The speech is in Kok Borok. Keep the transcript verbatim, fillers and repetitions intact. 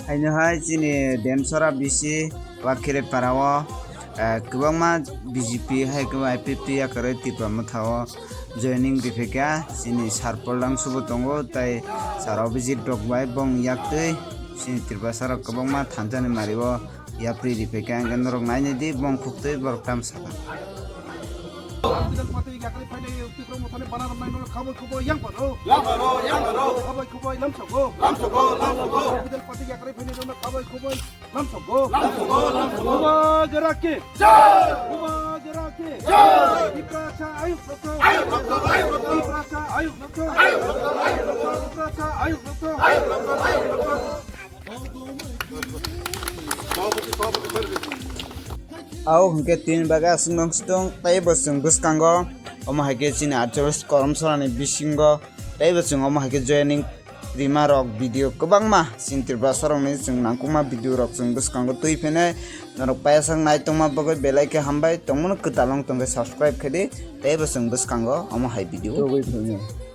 Haino hai chini Demsora bisi Wakire parao, eh, kwbangma B J P hai kwbangma I P F T yakarwi Tipra Motha o joining riphaikha chini Sir Poldang subo tongo, tai Sir Abhijit Rok bai bong yaktwi chini Tiprasarok kwbangma thansa ni mari o yapri riphaikha, hwnkhe norok nainai di bong khuktwi borok tamsakha. Bidal pati yakarwi phainai Tipra Mothani bana romnai norok khabai khubai yang phano. Yang phano, yang phano. Khabai khubai lamsogo. Lamsogo, lamsogo. Bidal pati yakarwi phainai norok khabai khubai lamsogo. Lamsogo, lamsogo. Bubagra ki. Jai. Bubagra ki. Jai. Tiprasa ayuk rokto. Ayuk rokto, ayuk rokto. Tiprasa ayuk rokto. Ayuk rokto, ayuk rokto. Tiprasa ayuk rokto. Ayuk rokto, ayuk rokto. Au hwnkhe tini bagwi aswk nung stung tei bo chwng bwskango omo hai khe chini Archaeologist Koromsorani bisingo tei bo chwng omo hai khe joining rima rok video kwbangma chini Tiprasarokni chwng nangkukma video rok chwng bwskango twi phinai norok payasak nai tongma bagwi belai khe hambai tongmano kwtal wng tongkhe subscribe khe di tei bo chwng bwskango omo hai video. Tugwi phungo.